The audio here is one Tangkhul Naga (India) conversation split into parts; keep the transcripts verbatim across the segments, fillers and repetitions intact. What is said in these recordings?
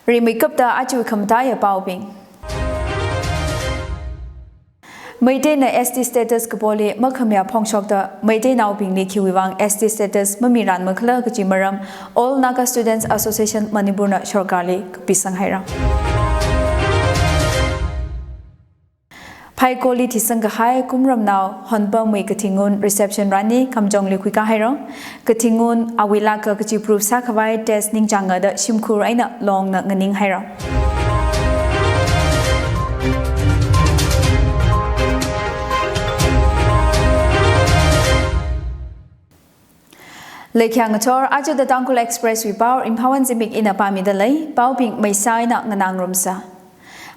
Rimeikapta aja khamataiya paobing. Meiteina S T status kapoli makhamayā phongshokta Meiteinaobingli khiwui vang S T status mamiranmakhala kachi maram All Naga Students Association Manipur na sorkarli kapisang haira. Phaikoli thisang kahai Kumramnao Honpamwui kathingun reception rani Kamjongli khuikā haira. Kathingun awui lāka kachi proof sākhavai test ningchānga da shimkhur eina Longna nganing haira. Leikhyang ngachor, aja The Tangkhul Express wui pao Rimphawan Zimik ina pāmida lei, paobing maisā eina nganāngarumsa.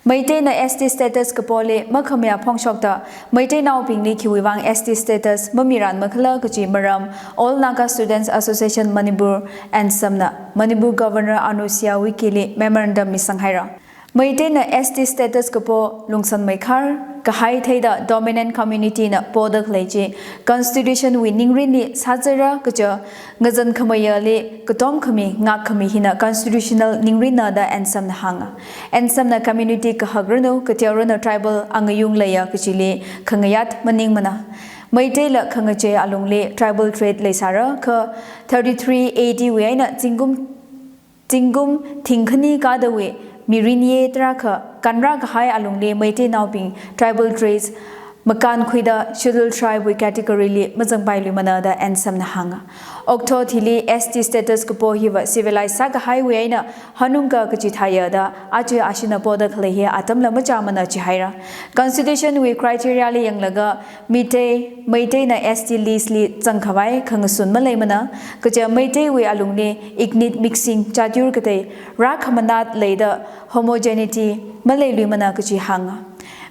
Meiteina S T status kapoli makhamayā phongshokta Meiteinaobingli khiwui vang S T status mamiranmakhala kachi maram All Naga Students Association Manipur, ANSAM na Manipur Governor Anusuiya Uikey li memorandum misang haira. Meiteina S T status kapo lungsanmeikhar kahai theida dominant community na poda khalei chi Constitution wui ningrinli sāzara kaja ngazankhamayali katom khami ngakkhami hina constitutional ningrinna da ANSAM na hānga. ANSAM na community kahak ranu, kateorana tribal angayung leiya kachili khangayāt maningmana. Meiteila khangachei alungli tribal trait leisāra kha thirty-three A D wui eina zingkum zingkum thingkhani kadawui mirin ye tarākha kanra kahai alungli Meiteinaobing tribal traits makānkhuida Scheduled Tribe wui category li mazangpailuimana da ANSAM na hānga. Okathuili S T status kapo hiva civilized sākahaiwui eina hanungka kachi thāya da aja ashina poda khalei hi atamla machāmana jihaira. Constitution wui criteria li yanglaga Meitei, Meiteina S T list li zangkhavai khangasun maleimana, kaja Meiteiwui alungli ethnic mixing, chatyur katei rākhamanat leida homogeneity maleiluimana kachi hānga.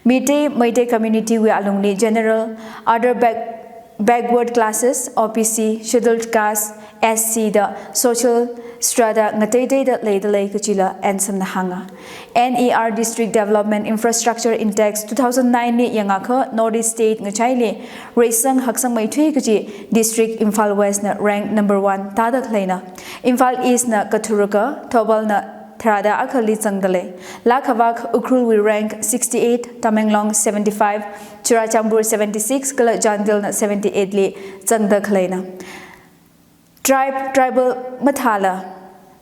Meitei, Meitei community wui alungli general, other back, backward classes, O B C, scheduled caste, S C da social strata ngateiteida leida lei kachila ANSAM na hānga. N E R District Development Infrastructure Index two thousand nine li yangakha North East state ngachaili reisang haksangmeithui kachi district Imphal West na rank number one tāda khaleina. Imphal East na katharukha, Thoubal na tharāda akhali zangda lei. Lākhavak Ukhrulwui rank sixty-eight, Tamenglong seventy-five, Churachandpur seventy-six kala Chandel na seventy-eight li zangda khaleina. Tribe, tribal mathāla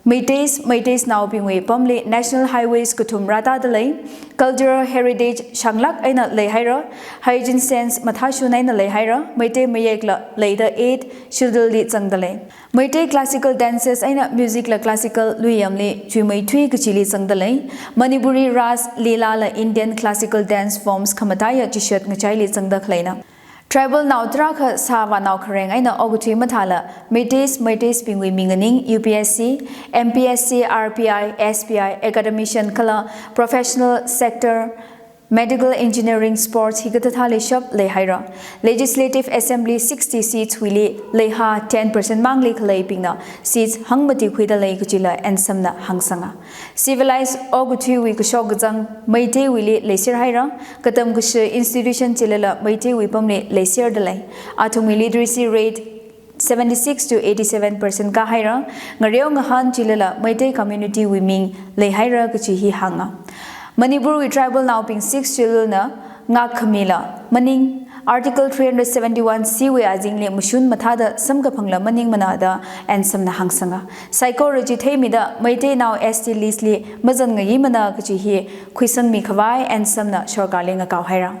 Meiteis, Meiteinaobingwui pamli National Highways kathum rātāda lei. Cultural heritage shānglāk eina leihaira. Hygiene sense mathāshun eina leihaira. Meitei mayekla leida eight schedule li zangda lei. Meitei classical dances eina music la classical luiyamli chuimeithui kachili zangda lei. Manipuri Ras Leela la Indian classical dance forms khamataiya chishat ngachaili zangda khaleina. Tribal nao tarākha sāvānao khareng eina okathui mathāla Meiteis, Meiteibingwui minganing U P S C, M P S C, R P I, S P I, academician kala professional sector, medical, engineering, sports hikathāthāli shap leihaira. Legislative Assembly sixty seats wuili leiha ten percent mangli khaleibingna seats hangmati khuida lei kachila ANSAM na hāngsanga. Civilized okathuiwui kashok kazang Meiteiwuili leisir haira, katam kashi institution chilala Meiteiwui pamli leisirda lei. Athumwui literacy rate seventy-six to eighty-seven percent kāhaira, ngareo ngahān chilala Meitei community wui ming leihaira kachi hi hānga. Manipurwui tribal naobing sixth schedule na ngakkhamila maning, Article three hundred seventy-one C wui azingli mashun mathāda samkaphangla maningmana da ANSAM na hāngsanga. Saikora chi theimida Meiteinao S T list li mazanngayimana kachi hi khuisangmi khavai ANSAM na sorkarli ngakao haira.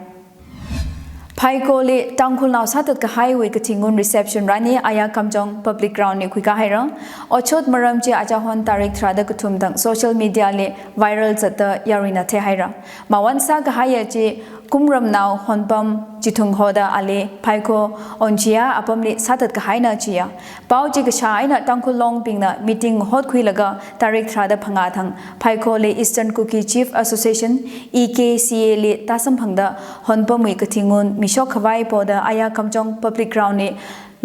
Phaikoli Tangkhulnao sāthat kahaiwui kathingun reception rani Aya Kamjong Public Ground li khuikā haira. Otshot maram chi achahon tarik tharāda kathum thang social media li viral zatda yaruina theihaira. Mawan sākahaiya chi Kumramnao Honpam Chithung hoda ali Phaiko Onchia apamli sāthat kahaina chiya. Pao chi kashā eina Tangkhul Longbingna meeting hotkhuilaga tarik tharāda phangā thang Phaikoli Eastern Kuki Chief Association, E K C A li tāsamphangda Honpamwui kathingun mishok khavai poda Aya Kamjong Public Ground li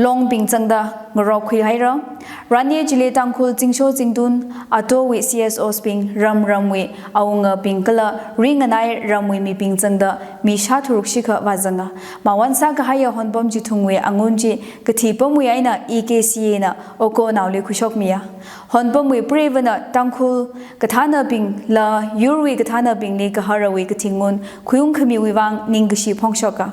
longbing zangda ngarokkhui haira. Rani chili Tangkhul zingsho zingtun, atowui C S Os bing, ram ramwui awungabing kala ringanai ramwui mibing zangda mi shātharuk shikha vāzanga. Mawan sākahaiya honpam chithungwui angun chi kathi pamwui eina E K C A na okonaoli khuishokmiya. Honpamwui preivana Tangkhul kathānabingla yurwui kathānabingli gaharawui kathi ngun khuiung khamiwui vang ningkashi phongshoka.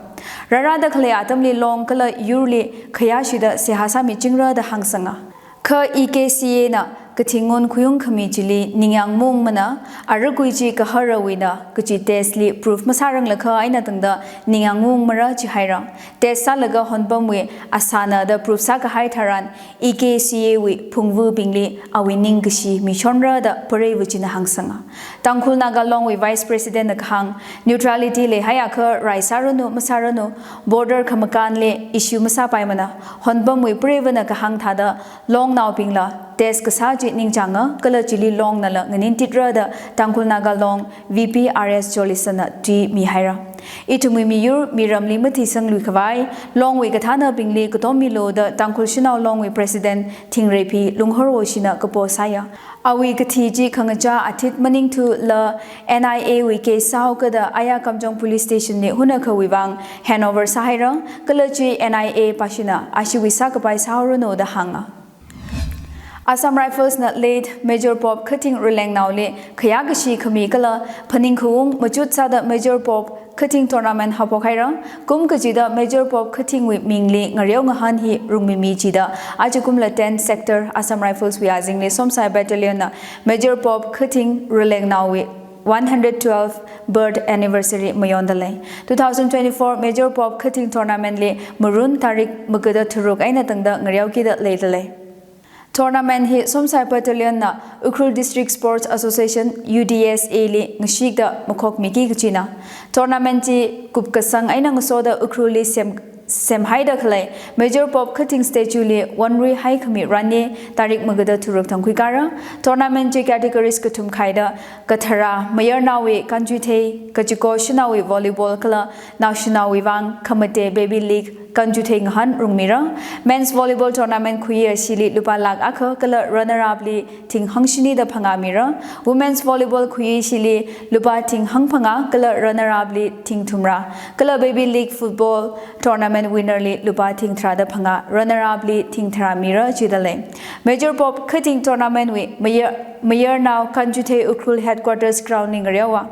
Rārada khalei atamli long kala yurli khayāshida seihā sāmichingra da hāngsanga. Kha E K C A na kathi ngun khuiung khami chili ningyāng maungmana, aragui chi gaharawuina kachi test li proof masāranglakha eina tangda ningyāng maungmara jihaira. Test sālaga honpamwui asāna da proof sākahai tharan E K C A wui phungvabingli awui ningkashi michonra da preiva china hāngsanga. Tangkhul Naga Longwui Vice President na kahāng, neutrality leihaiakha rai sāranu masāranu, border khamakānli issue masāpaimana. Honpamwui preivana kahāng thāda longnaobingla test kasā chi ningchānga, kala chili longnala nganintitra da Tangkhul Naga Long V P R S Jolison na tui mihaira. Ithumwui miyur miramli mathisangluikhavai, longwui kathānabingli katom milu da Tangkhul Shanao Longwui President Thingreiphi Lunghorwo shina kapo sāya. Awui kathi chi khangachā athit maningthula N I A wui case sāhaoka da Aya Kamjong Police Station li hunakhawui vang handover sāhaira, kala chi N I A pāshina ashiwui sākapai sāhaoranu da hānga. Assam Rifles na late Major Pope Khathing Ralengnaoli khayākashi khami kala phaningkhaung machut sāda Major Pope Khathing Tournament haophok haira. Kum kachida Major Pope Khathingwui mingli ngareo ngahān hi rungmimi chida ajakumla ten Sector Assam Rifles wui azingli Somsai Battalion na Major Pope Khathing Ralengnaowui one hundred twelve birth anniversary mayonda lei. Two thousand twenty-four Major Pope Khathing Tournament li Marun tarik magada tharuk eina tangda ngareokida leida lei. Tournament hi Somsai Battalion na Ukhrul District Sports Association, U D S A li ngashikda makhokmiki kachina. Tournament chi kupkasang eina ngasoda Ukhrul li sem, semhaida khalei Major Pope Khathing statue li wanrui haikhami ranni tarik magada tharuk thangkhui kara. Tournament chi categories kathum khaida kathara mayarnaowui kanchuithei, kachiko shanaowui volleyball kala naoshinaowui vang khamate baby league kanchuithei ngahān rungmira. Men's volleyball tournament khuiya shili lupā lakh akha kala runner up li thing hangshini da phangā mira. Women's volleyball khuiya shili lupā thing hangphangā kala runner up li thing thumra. Kala baby league football tournament winner li lupā thing tharā da phangā, runner up li thing tharā mira jida lei. Major Pope Khathing tournament wui mayar, mayarnao kanchuithei Ukhrul headquarters ground li ngareowa.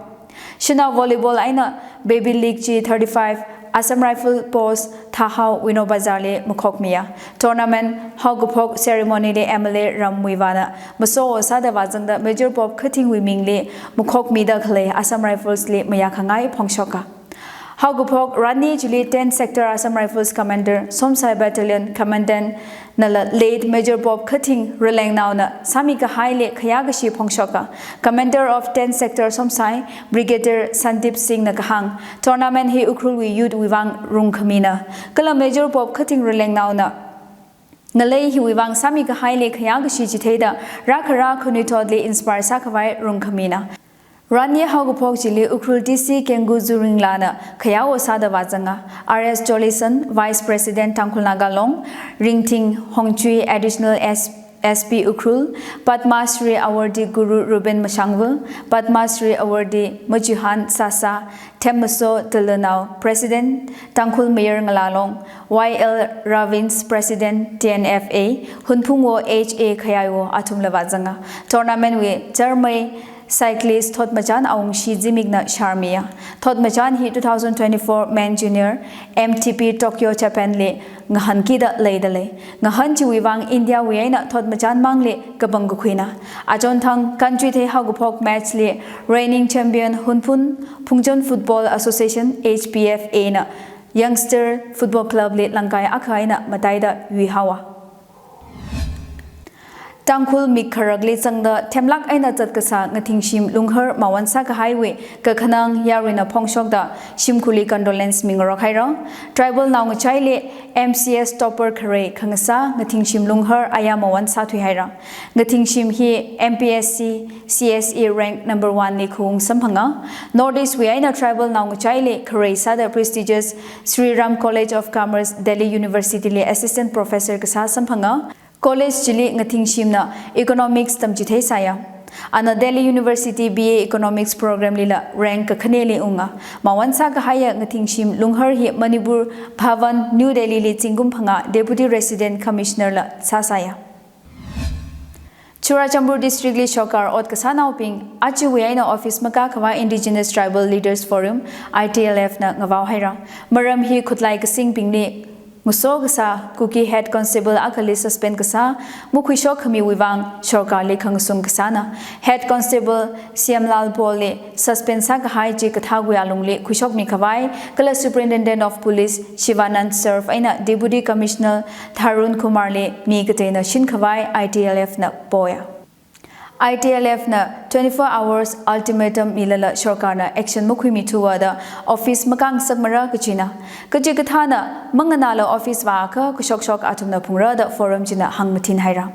Shanao volleyball eina baby league chi thirty-five Assam Rifle Post Thahao Wino Bazar li makhokmiya. Tournament haokaphok ceremony li M L A Ram Muivahna maso sāda vāzangda Major Pope Khathingwui mingli makhokmida khalei Assam Rifles li mayākhangai phongshoka. Haokaphok ranni chili ten Sector Assam Rifles Commander, Somsai Battalion Commandant nala late Major Pope Khathing Ralengnaona sāmikahaili khayākashi phongshoka. Commander of ten Sector Somsai, Brigadier Sandeep Singh na kahāng, tournament hi Ukhrulwui youth wui vang rungkhamina. Kala Major Pope Khathing Ralengnaona ngalei hiwui vang sāmikahaili khayākashi chitheida rākhara khanuithotli inspire sākhavai rungkhamina. Ranni haokaphok chili Ukhrul D C Kengu Zuringla na khayāwo sāda vāzanga. R S Jolison, Vice President Tangkhul Naga Long, Ringting Hongchui, Additional S, S P Ukhrul, Padma Shri Awardee Guru Reuben Mashangva, Padma Shri Awardee Machihan Sasa, Themmaso Dalanao, President Tangkhul Mayar Ngala Long, Y L Ravins, President T N F A, Hunphungwo H A Khayaiwo athumla vāzanga. Tournament wui charmei cyclist Thotmachan Awungshi zimikna sharmiya. Thotmachan hi two thousand twenty-four Men Junior M T P Tokyo, Japan li ngahānkida leida lei. Ngahān chiwui vang India wui eina Thotmachan mangli kapangkakhuina. Achonthang kanchuithei haokaphok match li reigning champion Hunphung Phungchon Football Association, H P F A na Youngster Football Club li langkai akha eina mataida yuihaowa. Tangkhul mik kharakli zangda themlak eina zatkasā Ngathingshim Lunghar mawan sākahaiwui kakhanang yaruina phongshokda shimkhurli condolence mingarok haira. Tribal naongachaili M C S topper kharei khangasā Ngathingshim Lunghar aya mawan sāthui haira. Ngathingshim hi M P S C C S E rank number one li khaung samphanga. North East wui eina tribal naongachaili kharei sāda prestigious Shri Ram College of Commerce, Delhi University li assistant professor kasā samphanga. College chili Ngathingshimna economics tamchithei sāya. Ana Delhi University B A economics program lila rank kakhaneli unga. Mawan sākahaiya Ngathingshim Lunghar hi Manipur Bhavan, New Delhi li zingkum phangā Deputy Resident Commissioner la sāsāya. Churachandpur District li sorkar ot kasānaobing, achiwui eina office makākhavai Indigenous Tribal Leaders Forum, I T L F na ngavao haira. Maram hi khutlai kasingbingli ngaso kasā Kuki Head Constable akhali suspend kasā makhuishok khamiwui vang sorkarli khangasung kasāna. Head Constable Siamlal Paul li suspend sākahai chi kathāwui alungli khuishokmi khavai, kala Superintendent of Police Shivanand Surf eina Deputy Commissioner Tharun Kumar li mi kateina shinkhavai I T L F na poya. I T L F na twenty-four hours ultimatum milala sorkarna action makhuimithuwa da office makāngasakmara kachina. Kachikathāna manganāla office vākha kashokshok athumna phungra da forum china hāngmathin haira.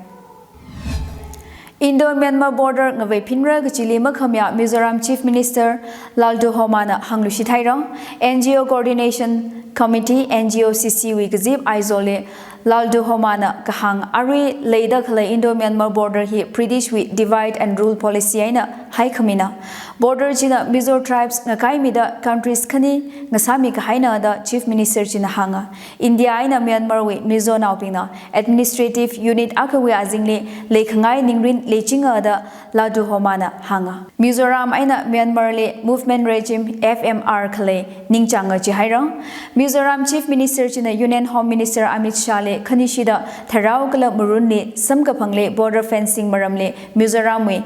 Indo-Myanmar border ngavei phinra kachili makhamayā Mizoram Chief Minister Lalduhoma na hāngluishit haira. N G O Coordination Committee, N G O C C wui kazip Aizawl li Lalduhoma na kahāng, arui leida khalei Indo-Myanmar border hi British wui divide and rule policy eina haikhamina. Border china Mizo tribes ngakaimida countries khani ngasāmi kahaina da Chief Minister china hānga. India eina Myanmar wui Mizonaobingna administrative unit akhawui azingli leikhangai ningrin leichinga da Lalduhoma na hānga. Mizoram eina Myanmar li movement regime, F M R khalei ningchānga jihaira. Mizoram Chief Minister china Union Home Minister Amit Shah li khanishida tharao kala marunli samkaphangli border fencing maramli Mizoram wui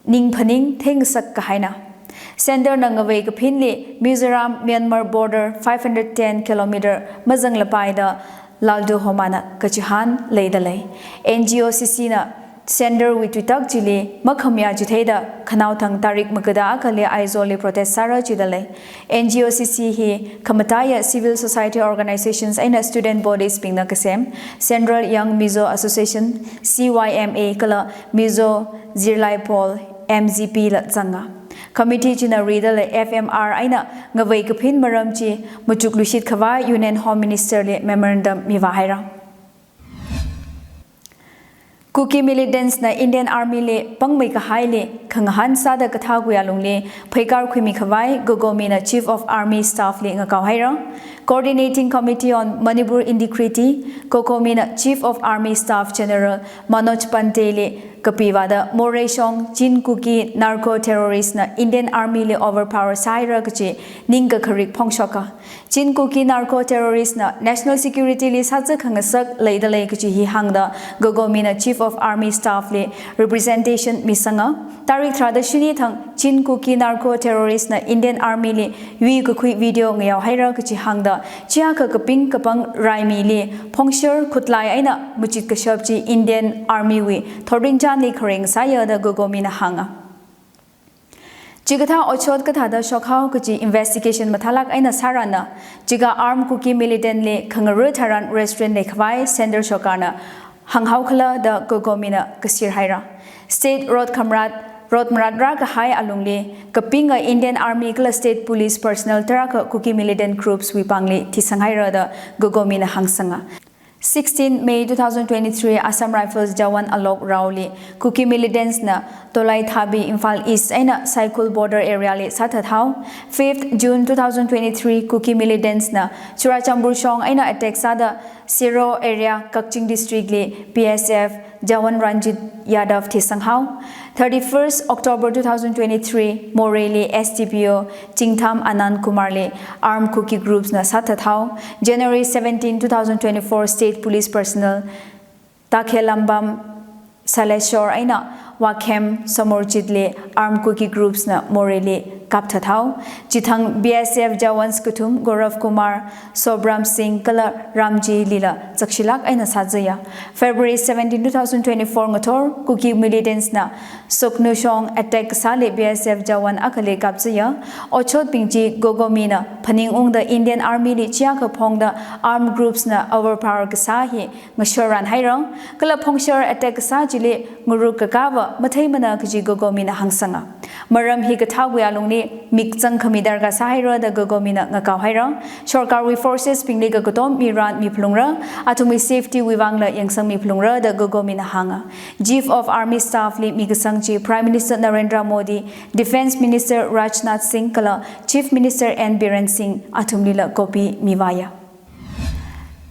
ningphaning theingasak kahaina. Centre na ngavei kaphinli Mizoram Myanmar border five hundred ten kilometer mazanglapai da Lalduhoma na kachihān leidalei. N G O C C na Centre wui tuitak chili makhamayā chitheida khanaothang tarik magada akhali Aizawl li protest sāra jidalei. N G O C C hi khamataiya civil society organizations eina student bodies bingna kasem Central Young Mizo Association, C Y M A, kala Mizo Zirlai Pawl, M Z P la zanga. Committee china ridalei F M R eina ngavei kaphin maram chi machukluishit khavai Union Home Minister li memorandum mivā haira. Kuki militants na Indian Army li pangmei kahaili khangahān sāda kathāwui alungli pheikar khuimi khavai COCOMI na Chief of Army Staff li ngakao haira. Coordinating Committee on Manipur Integrity, COCOMI na Chief of Army Staff General Manoj Pante li kapiwada Moreh shong Chin Kuki narco terrorist na Indian Army li overpower sāhaira kachi ningkakharik phongshoka. Chin Kuki narco terrorist na national security li sātsa khangasak leidalei kachi hi hāngda COCOMI na Chief of Army Staff li representation misanga. Tarik tharāda shini thang Chin Kuki narco terrorist na Indian Army li yuikakhui video ngayao haira kachi hāngda, chiakha kaping kapang raimili phongshar khutlai eina machit kashap chi Indian Army wui thorin chanli khareng sāya da COCOMI na hānga. Chikathā otshot kathāda shokhao kachi investigation mathālak eina sārana, chiga armed Kuki militant li khangarui tharan restaurant leikhavai Centre sorkarna hānghao khala da COCOMI na kasir haira. State road khamrat, road marat rākahai alungli kapinga Indian Army kala State Police personnel tarākha Kuki militant groups wui pāngli thisang haira da COCOMI na hāngsanga. Sixteen May two thousand twenty-three, Assam Rifles Jawan Alok Rao li Kuki militants na Tolaithabi, Imphal East eina Saikul border area li sāthathao. Fifth June two thousand twenty-three, Kuki militants na Churachandpur shong eina attack sāda Sero area, Kakching District li B S F Jawan Ranjit Yadav thisanghao. Thirty-first October two thousand twenty-three, Moreh li S D P O Chingtham Anand Kumar li armed Kuki groups na sāthathao. January seventeen, two thousand twenty-four, State Police personnel Takhelambam Saleshwar eina Wakhem Somorjit li armed Kuki groups na Moreh li kapthat hao. Chithang B S F Jawans kathum Gaurav Kumar, Sobram Singh kala Ramji lila chakshilāk eina sāzaya. February seventeen, two thousand twenty-four ngathor Kuki militants na Suknu shong attack kasāli B S F Jawan akhali kapzaya. Otshotbing chi Gogomina phaningungda Indian Army li chiakha phongda armed groups na overpower kasā hi ngashoran haira. Kala phongshar attack kasā chili ngaruk kakāva matheimana kaji Gogomina hāngsanga. Maram hi kathāwui alungli mikchang khami darkar sāhaira da Gogomina ngakao haira. Sorkarwui forces bingli kakatom miran miphalungra, athumwui safety wui vangla yangsang miphalungra da Gogomina hānga. Chief of Army Staff li mikasang chi Prime Minister Narendra Modi, Defence Minister Rajnath Singh kala Chief Minister N Biren Singh athumlila copy mivāya.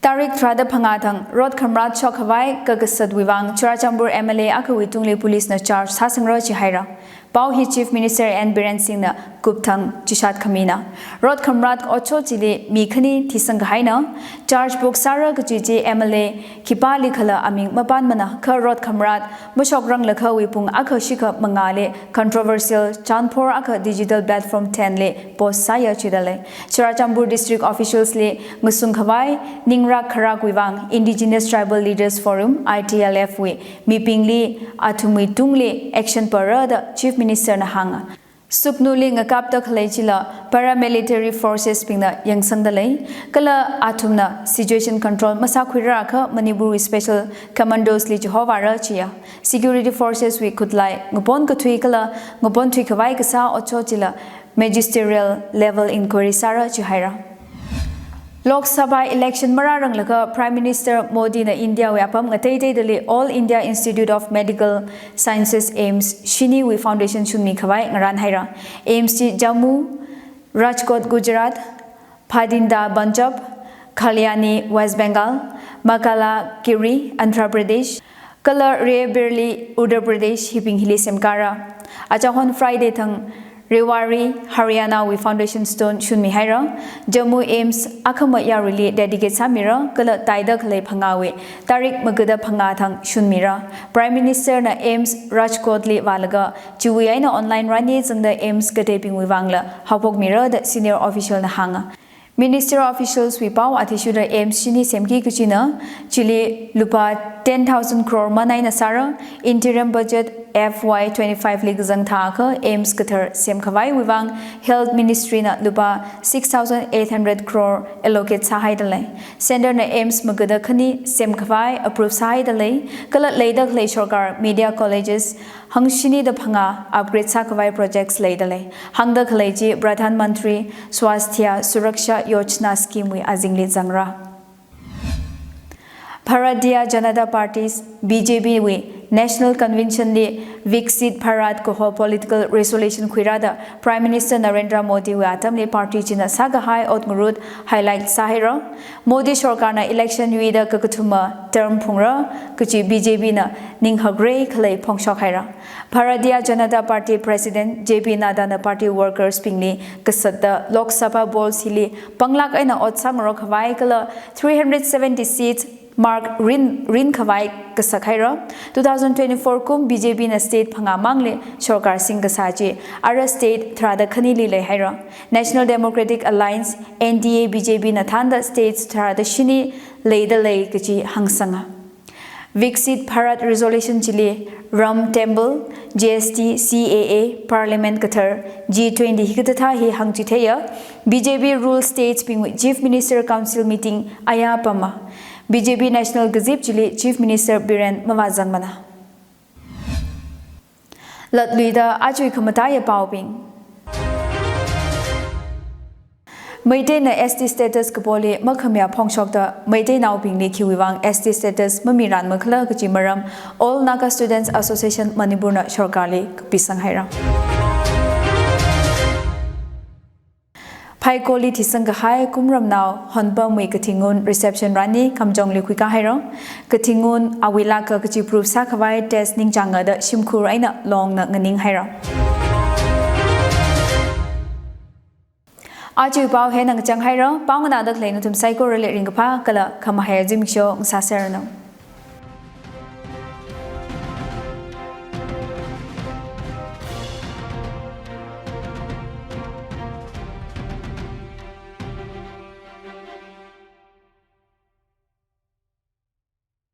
Tarik tharāda phangā thang rot khamrat shokkhavai kakasatwui vang Churachandpur M L A akhawui tungli police na charge sāsangra jihaira. Pao hi Chief Minister N Biren Singh na kupthang chishat khamina. Rot khamrat otshot chili mi khani thisang kahaina. Charge book sāra kaji chi M L A khipālikhala aming mapanmana, kha rot khamrat mashokranglakha wuipung akha shikha mangāli controversial chanphor akha digital platform ten li post sāya jidalei. Churachandpur district officials li ngasungkhavai ningrak kharakwui vang Indigenous Tribal Leaders Forum, I T L F wui mibingli athumwui tungli action para da Chief Minister na hānga. Suknuli ngakapda khalei chila paramilitary forces bingna yangsangdalei. Kala athumna situation control masākhuirakha Manipur wui special commandos li chihovāra jiya. Security forces wui khutlai ngapon kathui kala ngapon thuikhavai kasā otshot chila magisterial level inquiry sāra jihaira. Lok Sabha election marāranglakha Prime Minister Modi na India wui apam ngateiteidali All India Institute of Medical Sciences AIIMS shiniwui foundation shunmikhavai ngaranhaira. AIIMS chi Jammu, Rajkot Gujarat, Bathinda Punjab, Kalyani West Bengal, Makalagiri Andhra Pradesh, kala Raebareli Uttar Pradesh hibing hili semkara. Achahon Friday thang Rewari Haryana wui foundation stone shunmihaira. Jammu AIIMS akhama yaruili dedicate sāmira, kala taida khalei phangāwui tarik magada phangā thang shunmira. Prime Minister na AIIMS Rajkot li vālaga chiwui eina online rani zangda AIIMS kateibingwui vangla haophokmira da senior official na hānga. Ministry officials wui pao athishurda AIIMS shini semki kachina, chili lupā ten thousand crore manaina sāra. Interim budget F Y twenty-five li kazang thākha AIIMS kathar semkhavaiwui vang Health Ministry na lupā six thousand eight hundred crore allocate sāhaidalei. Centre na AIIMS magada khani semkhavai approve sāhaidalei. Kala leida khalei sorkar media colleges hangshini da phangā upgrade sākhavai projects leidalei. Hāngda khalei chi Pradhan Mantri Swasthya Suraksha Yojana scheme wui azingli zangra. Bharatiya Janata Party, B J P wui National Convention li Viksit Bharat kaho political resolution khuira da Prime Minister Narendra Modi wui atamli party china sākahai otngarut highlight sāhaira. Modi sorkarna election yuida kakathuma term phungra kachi B J P na ninghakre khalei phongshok haira. Bharatiya Janata Party President J P Nadda na party workers bingli kasatda Lok Sabha Bowls hili panglāk eina ot sāngarok khavai kala three hundred seventy seats mark rin, rin khavai kasak haira. Two thousand twenty-four kum B J P na state phangā mangli sorkar singkasā chi ara state tharāda khanili leihaira. National Democratic Alliance, N D A, B J P na thānda states tharāda shini leidalei kachi hāngsanga. Viksit Bharat Resolution chili Ram Temple, G S T, C A A, Parliament kathar, G twenty hikathā hi hāngchitheiya. B J P rule states bingwui Chief Minister Council meeting ayā pama. B J P National Gazette chili Chief Minister Biren mavāzangmana. Latluida ajawui khamataiya paobing. Meiteina S T status kapoli makhamayā phongshokta Meiteinaobingli khiwui vang S T status mamiranmakhala kachi maram All Naga Students Association Manipur na sorkarli kapisang haira. Phaikoli thisang kahai Kumramnao Honpamwui kathi ngun reception rani Kamjongli khuikā haira. Kathi ngun awui lāka kachi proof sākhavai test ningchānga da shimkhur eina Longna nganing haira. Ajawui pao hina ngachang haira. Pao nganāda khalei nathum saikorali ringkaphā kala khamahai zimiksho ngasāserranu.